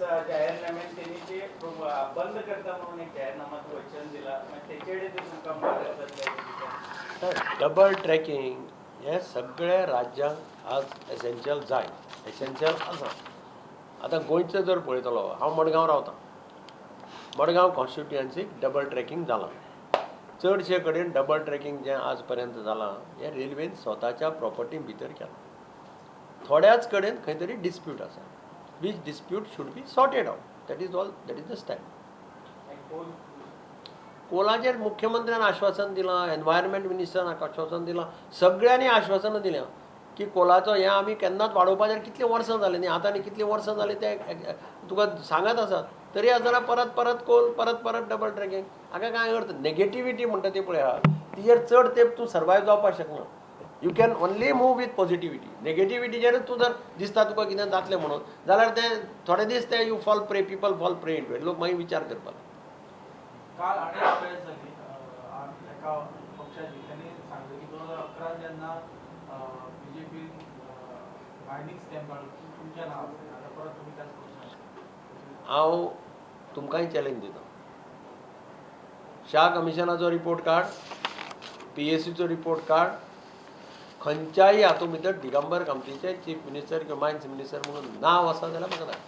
जाहीरनाम्यान त्यांनी ते बंद करता म्हणून एक जाहीरनामात वचन दिला. मागीर तेचेडे ते तुमकां मदत जातले? डबल ट्रॅकिंग हे सगळ्या राज्यांक आज एसेन्शियल जाय, एसेन्शियल आसा. आतां गोंयचें जर पळयतलो, हांव मडगांव रावतां. मडगांव कॉन्स्टिट्युयन्सीक डबल ट्रॅकिंग जालां. चडशे कडेन डबल ट्रॅकिंग जें आज पर्यंत जालां, हें रेल्वेन स्वताच्या प्रॉपर्टी भितर केलां. थोड्याच कडेन खंय तरी डिस्प्यूट आसा, which dispute should be sorted out. That is all, that is the stand. कोण? कोलाचेर मुख्यमंत्र्यान आश्वासन दिलां, एनवायरमेंट मिनिस्टरान आश्वासन दिलां, सगळ्यांनी आश्वासनां दिल्यां की कोलाचो हें आमी केन्नाच वाडोवपाचें. कितलीं वर्सां जालीं न्ही आतां आनी कितलीं वर्सां जालीं ते तुका सांगत आसात. तरी आसतना परत परत कोल, परत परत डबल ट्रॅकिंग. हाका कांय अर्थ? नेगेटिविटी म्हणटा ती पळय आहा, तिजेर चड तेंप तूं सर्वायव जावपाक शकना. You can only move with positivity. नेगेटिविटीचेरच तूं जर दिसता तुका कितें जातलें म्हणून जाल्यार ते थोडे दीस ते you fall prey, people fall prey into. लोक मागीर विचार करपाक काल आनी एक प्रेस जाली एका पक्षाची. त्यांनी सांगलें की 2011 जेन्ना बीजेपीन मायनींग स्कॅम काडलो, तुमचें नांव आसलें. आतां परत तुमी त्याच पक्षान. हांव तुमकांय चॅलेंज दिता. Shah कमिशनाचो report card, पीएसीचो report card. खंयच्याय हातूंत भितर दिगंबर कामतीचें चीफ मिनिस्टर किंवा मायन्स मिनिस्टर म्हणून नांव आसा जाल्यार म्हाका दाखय.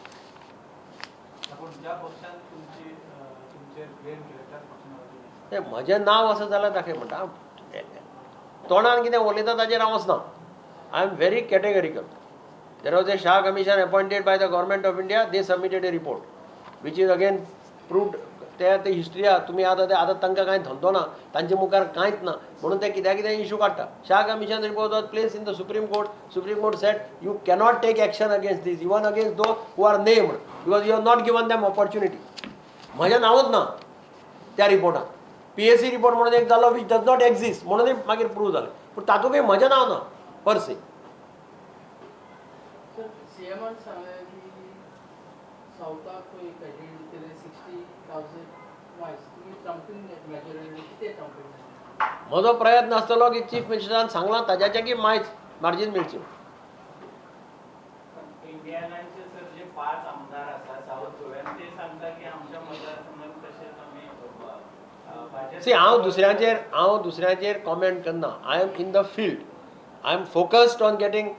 पूण ज्या पक्षान तुमची तुमचेर ब्लेम केलें, त्याच पक्षान आता तुमी तें म्हजें नांव आसा जाल्यार दाखय म्हणटा हांव. तोंडान कितें उलयता ताजेर हांव वचना. I am very categorical. There was a Shah Commission appointed by the Government of India. They submitted a report which is again proved. ते ते हिस्ट्री आहा. तुमी आतां ते आतां तांकां कांय धंदो ना, तांचे मुखार कांयच ना म्हणून ते कित्या कितें इशू काडटा. Shah Commission report was placed in the Supreme Court. Supreme court said you cannot take action against this, even against though who are named, because you have not given them opportunity. म्हजें नांवूच ना त्या रिपोर्टान. PAC report म्हणून एक जालो, which does not exist म्हणूनय मागीर prove जालें, पूण तातूंतय म्हजें नांव ना पर से. सर, सीएमान सांगलें की सावथाक पळय कॅन्डिडेट दितले 60,000 मायल्स. तुमी ट्रम्पींग मेजॉरिटी कितें ट्रम्पींग? म्हजो प्रयत्न आसतलो की चीफ मिनिस्टरान सांगलां ताज्याच्याकी मायज मार्जीन मेळची. इंडियनाचे सर, जे पाच आमदार आसा साऊथ गोव्यान, ते सांगता की आमच्या मतदारसंघात तशेंच आमी भाजप सी, हांव दुसऱ्याचेर कॉमेंट करना. I am in the field. I am focused on getting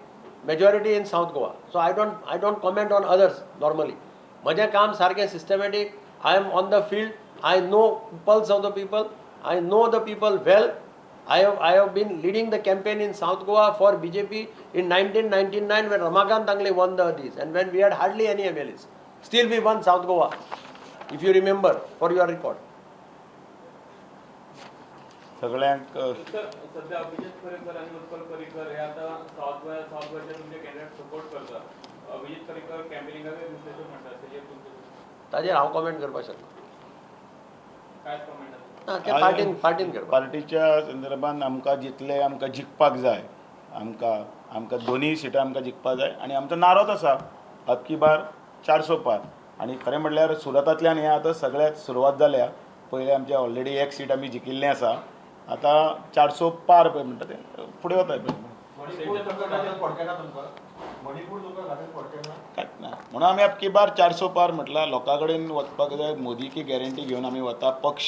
majority in South Goa, so I don't comment on others normally. म्हजें काम सारकें systematic. I am on the field. I know pulse of the people. I know the people well. I have been leading the campaign in South Goa for BJP in 1999, when Ramakant Angle won the this and when we had hardly any MLAs. Still we won South Goa, if you remember, for your record. सगळ्यांक सध्या अभिजित पर्रीकर आणि उत्पल पर्रीकर हे आता south गोव्याचे तुमचे candidate support करता. अभिजित पर्रीकर कॅम्पेनिंगाक दिसल्याचे म्हणटात, तेजेर तुमचे ताजेर हांव कॉमेंट करपाक शकना. कांयच कॉमेंट आसा? ना, ते पार्टीन करपाक. पार्टीच्या संदर्भात आमकां जितले आमकां जिखपाक जाय, आमकां दोनूय सिटां आमकां जिखपाक जाय आनी आमचो नारोच आसा, अब की बार 400 पार. आनी खरें म्हणल्यार सुरतांतल्यान हें आतां सगळ्याक सुरवात जाल्या. पयलें आमचें ऑलरेडी एक सीट आमी जिखिल्लें आसा. आतां 400 पार पळय म्हणटा तें फुडें वता पळय. मणिपूर तुमकां घातून पडचें ना तुमकां? मणिपूर तुमकां घातून पडचें ना? कांयच ना. म्हणून आमी अब की बार 400 पार म्हटलां. लोकां कडेन वचपाक जाय. मोदी की गॅरंटी घेवन आमी वता. पक्ष